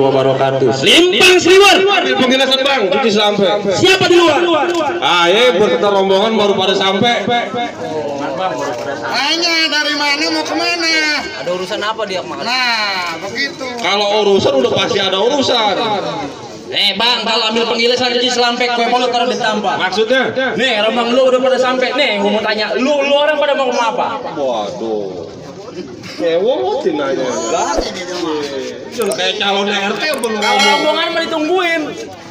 wabarakatuh. Limpang Sliwer. Ambil penginasan bang, cuci sampai. Siapa di luar? Berserta rombongan baru pada sampai. Hanya dari mana mau kemana? Ada urusan apa dia kemana? Nah, begitu. Kalau urusan udah pasti ada urusan. Bang, kalau ambil penggilesan cuci selampek, kue mulut taruh di tampah. Maksudnya? Nih, rombong lu udah pada sampai. Nih, gua mau tanya, lu orang pada mau kemana apa? Waduh. Ngewotin aja. Kayak calon RT belum Kalau ngomong. rombongan mah ditungguin.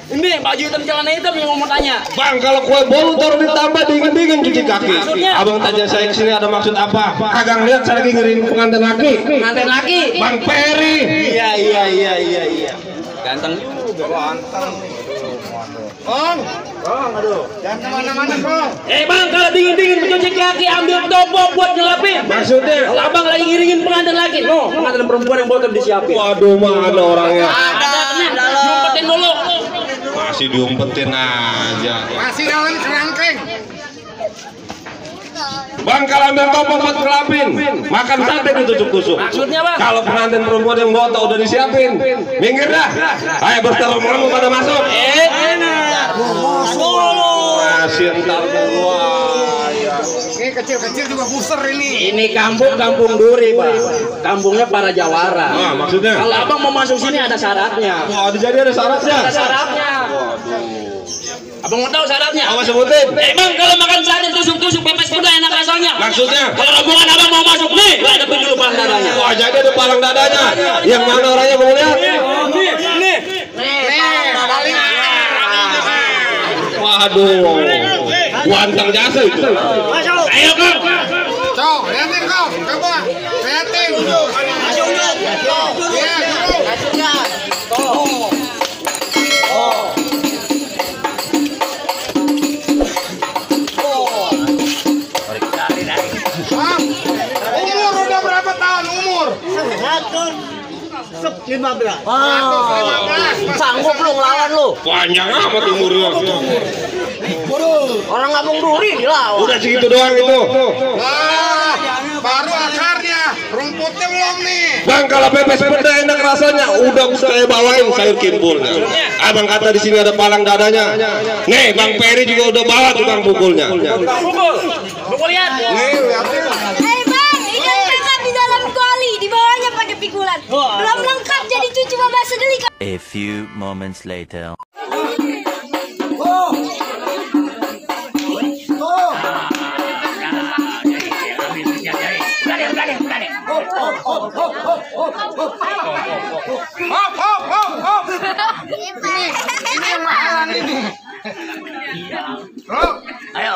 Ini baju hitam celana hitam yang mau tanya. Bang, kalau kue bolu taruh ditambah dingin-dingin cuci kaki. Maksudnya? Abang tanya saya kesini ada maksud apa? Kagak lihat saya lagi ngirim pengantin laki. Pengantin laki. Bang Peri. Iya. Ganteng juga. Ganteng. Kong. Aduh. Jangan kemana-mana, Kong. Bang, kalau dingin-dingin mencuci kaki, ambil topo buat ngelapin. Maksudnya? Kalau abang lagi ngiringin pengantin laki, pengantin perempuan yang botol disiapin. Waduh, mana orangnya? Ada, nyumpetin dulu. Masih diumpetin aja. Masih dalam kerangkeng. Bang, kalau ambil topo buat ngelapin, makan sate ditusuk-tusuk. Maksudnya, Bang? Kalau pengantin perempuan yang botol udah disiapin, minggir dah. Ayo berserta rombongan pada masuk. Masih entar dulu. Ini kecil-kecil juga buser ini. Ini kampung Duri, Pak. Kampungnya para Jawara. Nah, maksudnya? Kalau abang mau masuk sini ada syaratnya. Wah, jadi ada syaratnya. Ada syaratnya. Abang mau tahu syaratnya? Apa sebutin? Bang, kalau makan sate tusuk-tusuk pepes kuda enak rasanya. Maksudnya? Kalau rombongan abang mau masuk nih, hadapin dulu palang dadanya. Wah, jadi ada palang dadanya. Yang mana orangnya mau lihat? Nih. Waduh, ganteng jasa itu. Ayo, Kang. Cok, liatin kau, coba. Liatin. Masuk. Iya, umur udah berapa tahun umur? 15. 15. Sanggup lu ngelawan lu. Panjang amat umurnya. Orang Kampung Duri dilawan. Udah segitu doang itu. Wah, baru akarnya. Rumputnya belum nih. Bang, kalau pepes peda enak rasanya. Udah saya bawain sayur kimpulnya. Abang kata di sini ada palang dadanya. Nih, Bang Peri juga udah bawa tukang pukulnya. Pukul lihat. Nih, liatin. Bang, ikan kakap di dalam kuali, di bawahnya pakai pikulan. Belum lengkap jadi cucu babak sedeli. A few moments later. Hop. Ini yang mahalan ini. Hop. Ayo.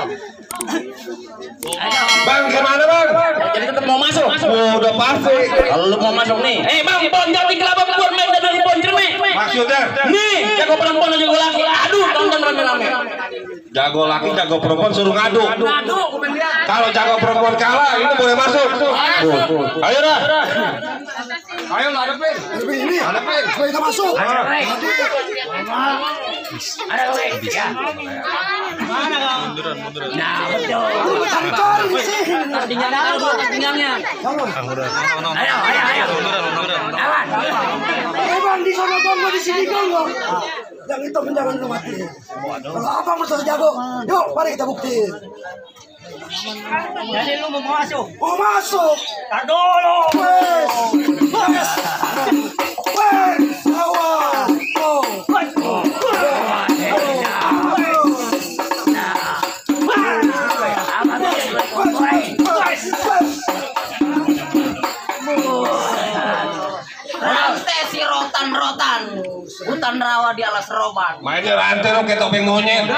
Bang, gimana bang? Jadi tetap mau masuk. Udah pasti. Kalau lu mau masuk nih. Bang, bonjol di kelapa buat main dari bonjer nih. Maksudnya? Nih, jago perempuan dan jago laki. Aduh, tonton rame-rame. Jago laki, jago perempuan suruh ngadu. Aduh, aku pengen lihat. Kalau jago perempuan kalah, ini boleh masuk. Ayo dah. Ayo hadapin. Hadapin. Supaya kita masuk. Ada lagi. Ya. Mana kau? Munduran. Nah, betul. Tinggalnya. Ayo. Munduran. Bang, di sana tonggo di sini tonggo. Yang itu menjangan lu mati. Kalau abang bersama jago, yuk mari kita buktiin. Jadi lu mau masuk? Mau masuk? Tak dulu. Wes, awal. Rantai si rotan, hutan rawa di alas roban. Mainnya rantai lo kayak topeng monyet.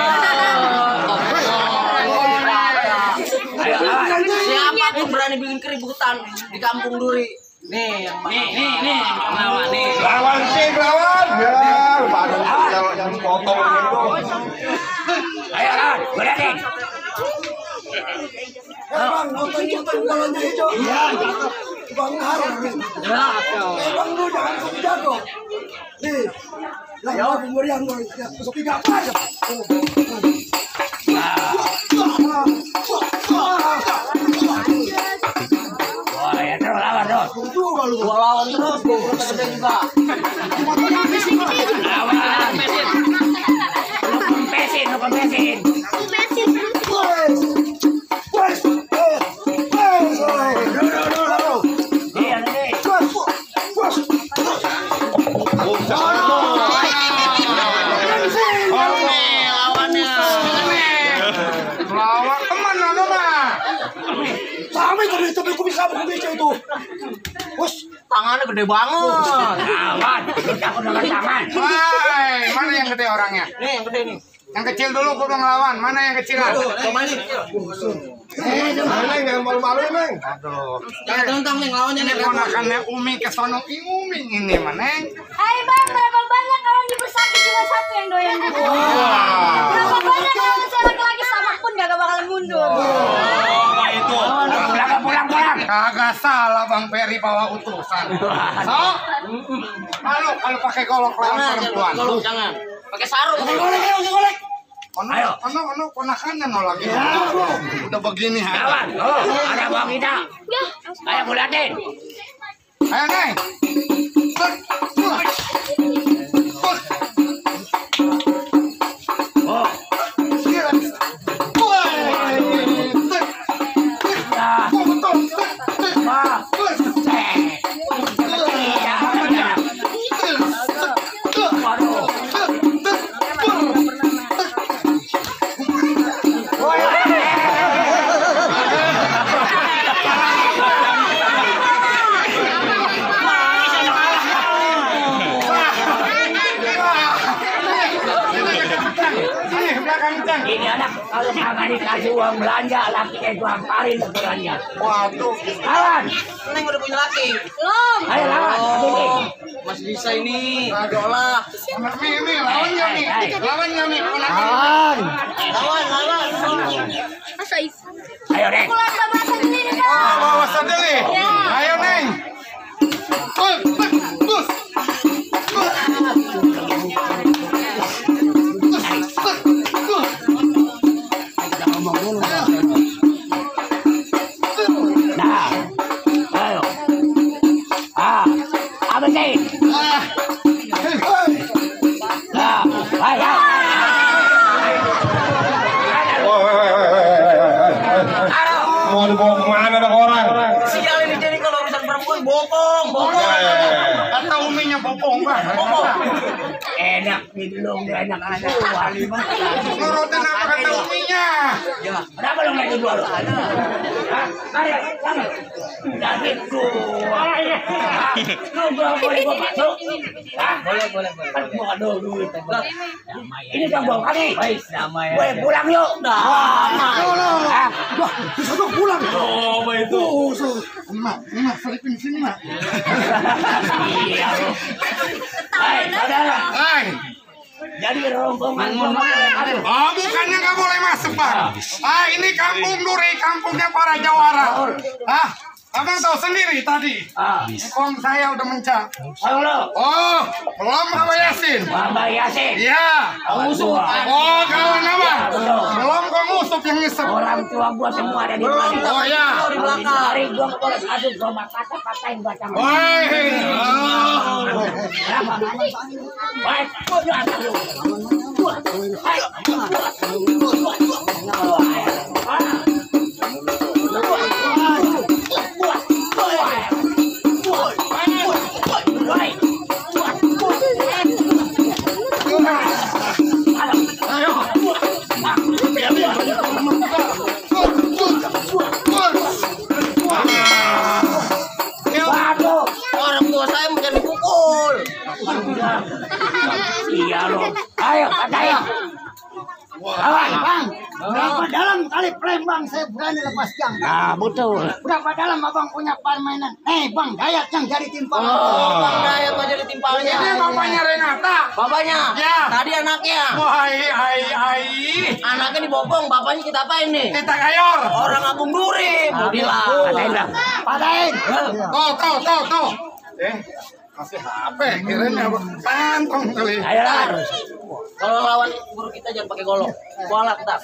Siapapun berani bikin keributan di Kampung Duri. Nih, lawan nih. Lawan. Ya, badan yang potong gitu. Ayo, gue liatin. Bang, nonton balonnya hijau. Iya. Bang harum. Bang lu jangan sok jago. Nih, lawan pemberian gue. Sok 3 apa aja. Wah, ya terus lawan terus. Gua lawan terus, gua gede juga. sampai kumis itu. Bos, Tangannya gede banget. Lawan, takut dengan tangan. Woi, mana yang gede orangnya? Nih yang gede nih. Yang kecil dulu gua mau ngelawan. Mana yang kecilan? Coba nih. Neng jangan malu-malu Neng. Aduh. Jangan tentang nih lawannya Ini nih. ponakannya Umi ke sono Umi ini Neng. Hai bang, berapa banyak orang di Bersaki cuma satu yang doyan gitu. Berapa banyak lawan saya laki-laki sama pun gak bakalan mundur. Pulang. Kagak salah Bang Peri bawa utusan. So, malu kalau pakai golok lawan perempuan. Jangan. Pakai sarung. golek. Ono ponakannya no lagi. Udah begini Lawan, ada bang kita. Ayo bulatin. Ayo Neng. Oh, ini anak kalau kagak dikasih uang belanja laki itu hamparin ukurannya. Waduh. Lawan, Neng udah punya laki. Belum. ayo lawan. Masih bisa ini. Ayolah. Nih, lawannya nih. Lawannya nih. Lawan. Lawan. Masa itu? Ayo deh. Pulang ke bahasa sendiri Oh, bang. bawa sendiri. Ayo Neng. Bus. Nah, ayo. Abetin. Nah, ayo. Mau dibawa kemana ada orang? Sial ini jadi kalau urusan perempuan bopong. Kata Uminya bopong Bang. Enak hidung dia enak aja. Nurutin apa kata Uminya? Kenapa lu nggak jual? Hah? Ayo, jangan. Udah gitu. Lu boleh gua masuk? Hah? Boleh. Kan gua ada duit. Ini kan bawa kami. Baik, damai. Gue pulang yuk. Hah? Wah, bisa dong pulang. Oh, itu. Mak, selipin sini Mak. Iya lu. Hai, saudara. Hai. Jadi rombongan Oh, bukannya nggak boleh masuk Bang. Ini kampung Duri, kampungnya para jawara. Abang tahu sendiri tadi. Kong saya udah mencak. Halo. Oh, belum Abah Yasin. Baba Yasin. Iya. Musuh. Oh, kawan Abang. Belum Kong Usup yang nyesep. Orang tua gua semua ada di mana? Oh ya. Di belakang. Hari gua boleh aduk gua patahin batang. Woi. Berapa? Baik, gua atas lu. Ayo. Orang tua saya mau jadi pukul. Iya loh. Ayo, patahin. Lawan, Bang. Berapa dalam kali Palembang saya berani lepas jam. Nah, betul. Berapa dalam abang punya permainan? Bang Dayat yang jadi timpangan. Bang Dayat mau jadi timpalnya. Ini bapaknya Renata. Bapaknya. Ya. Tadi anaknya. Wahai. Anaknya dibopong, bapaknya kita apain nih? Kita kayor. Orang Kampung Duri. Mau bilang. Patahin lah. Patahin. Tuh. Masih HP, kirain apa? Tantong kali. Ayo lah. Kalau lawan guru kita jangan pakai golok. Kualat kita.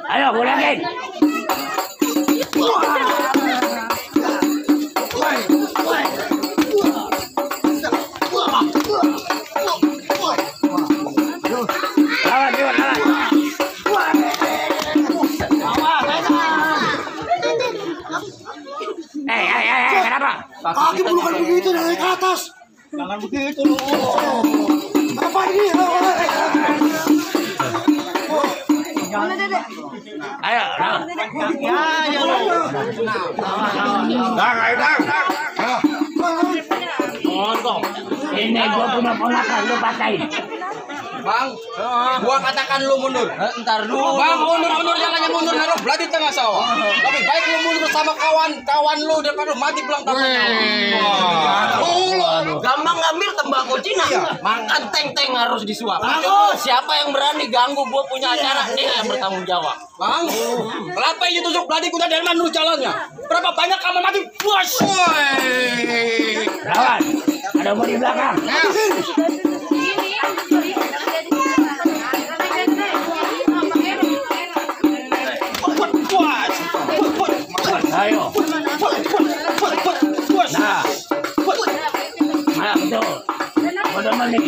Ayo, bulatin. Kenapa? Kaki bukan begitu dari ke atas. Jangan begitu loh. Apa ini? Ayo, Dang, ayo dang. ini gua punya ponakan, lu patahin. Bang, gua katakan lu mundur. Ntar dulu. Bang, mundur jangan mundur naruh belah di tengah sawah. Lebih baik lu mundur sama kawan lu daripada lu mati pulang tanpa gampang ngambil tembakau Cina. Makan teng-teng harus disuap. Siapa yang berani ganggu gua punya acara nih yang bertanggung jawab. Bang, kenapa ini tusuk beladi kuda dari mana lu jalannya? Berapa banyak kamu mati? Bos. Lawan, ada mau di belakang. Ayo. Nah. Nah, betul. Bodoh mani.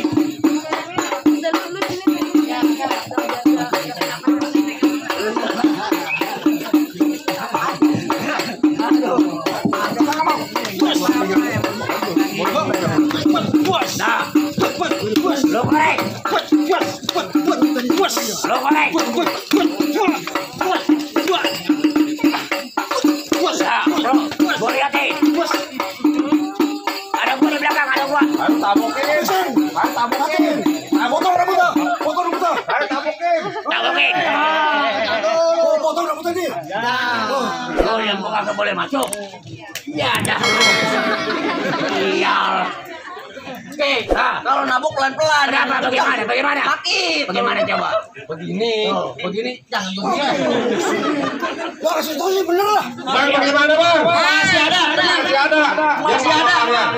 Nah. Lo korek. Lo korek. Boleh hati. Ada gua di belakang, ada gua. Ayo tabokin. Potong rambutnya. Ayo tabokin. Tabokin. Potong rambutnya nih. Lo yang gua kagak boleh masuk. Ya dah. Sial. Oke, kalau nabok pelan-pelan. Bagaimana? Sakit. Bagaimana coba? Begini, jangan begini. Gua kasih tau sih bener lah. Bang, bagaimana bang? Masih ada.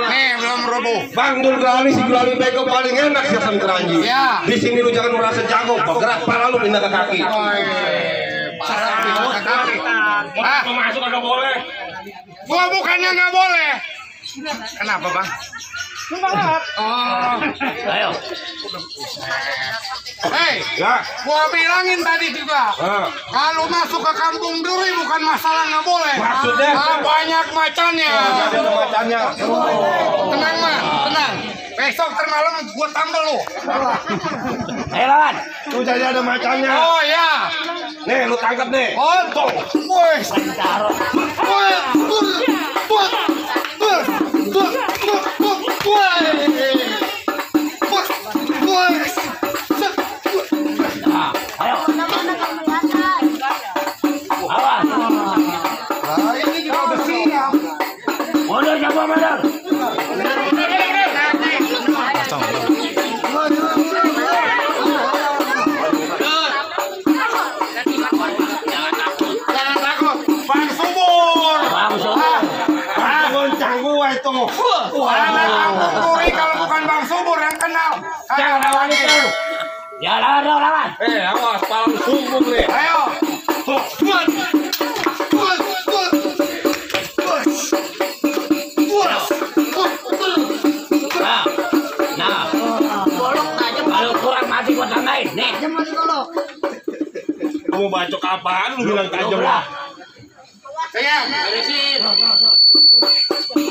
Nih, belum roboh. Bang Durgali si Gulali Beko paling enak sih asam keranji. Ya. Di sini lu jangan merasa jago, bergerak pala lu pindah ke kaki. Masuk agak boleh. Gua bukannya nggak boleh. Kenapa bang? Ayo. Hei, Ya. gua bilangin tadi juga. Kalau masuk ke kampung Duri bukan masalah nggak boleh. Maksudnya? Banyak macannya. Ada macannya. Tenang mah, tenang. Besok termalam gua tambel lu. Ayo lawan. Tuh jadi ada macannya. Oh ya. Nih lu tangkap nih. Oh tuh. Woi. Taruh. Nah, ayo. Awas. Nah, ini juga udah siap. Mundur coba mundur. Jangan takut. Bang Subur. Bang Subur. Goncang gua itu. Anak kampung Duri kalau bukan Bang Subur yang kenal. Jangan lawan itu. Ya lawan. Awas palang sumbung nih. Ayo. Nah. Bolok aja. Kalau kurang mati gua tambahin. Nih. Kamu bacok apaan lu bilang tajam? Lah. Sayang.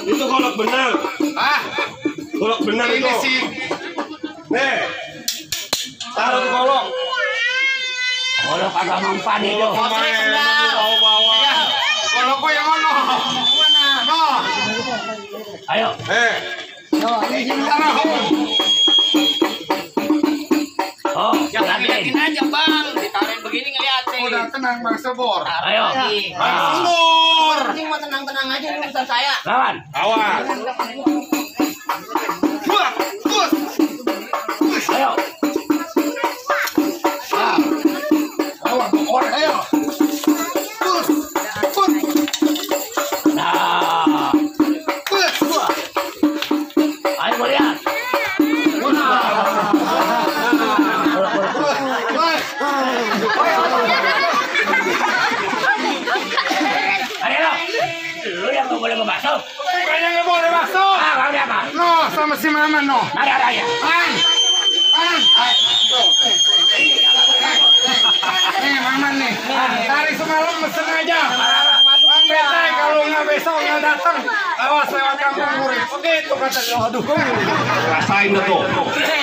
Itu golok benar. Golok benar Ini itu. sih. Nih. Taruh di golok. Kalau kagak mempan itu. Bawa-bawa. Kalau kau yang mana? No. Ayo. Oh, Liatin aja bang, ditaruhin begini ngeliatin. Udah tenang Bang Subur. ayo. Bang Subur. Ini mau tenang-tenang aja ini urusan saya. Lawan. Awas. Ayo. Ayo. Nah. Ayo gua lihat. Ayo. Lu yang nggak boleh masuk. Bukannya nggak boleh masuk. Mau dia apa? No, sama si Mama no. Ada ya. Nih Mama nih. Dari semalam mesen aja. Bang Betai kalau nggak besok nggak datang, awas lewat kampung Duri. Oke, itu kata dia. Aduh, Rasain tuh.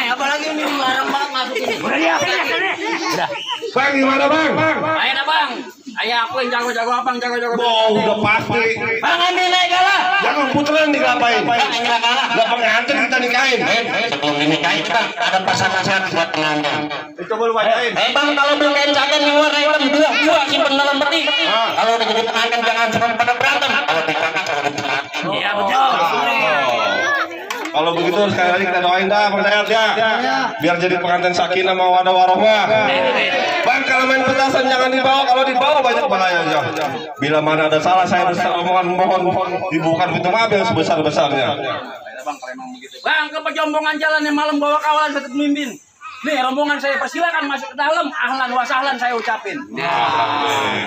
Apalagi ini larang banget masuk ini. Udah ya, udah. Bang gimana bang? Ayo dah bang. Ayo aku yang jago-jago abang, jago-jago. Oh udah pasti. Bang ambil naik kalah. Jangan puteran digapain. Bang ambil kalah. Gak pengantin kita nikahin. Sebelum dinikahin bang, ada pasangan buat pengantin. Itu baru bacain. Bang kalau belum kain cakan yang warna hitam dua simpen dalam peti. Kalau udah jadi pengantin jangan cuma pada berantem. Kalau dikakak kalau pengantin. Iya betul. Kalau begitu sekali lagi kita doain dah Bang Dayat ya. Biar jadi pengantin sakinah mawaddah warahmah. Bang kalau main petasan jangan dibawa, kalau dibawa banyak bahayanya. Bila mana ada salah saya mohon dibuka pintu maaf yang sebesar-besarnya. Bang ke pejombongan jalan yang malam bawa kawalan tetap mimpin. Nih rombongan saya persilakan masuk ke dalam. Ahlan wa sahlan saya ucapin. Nah.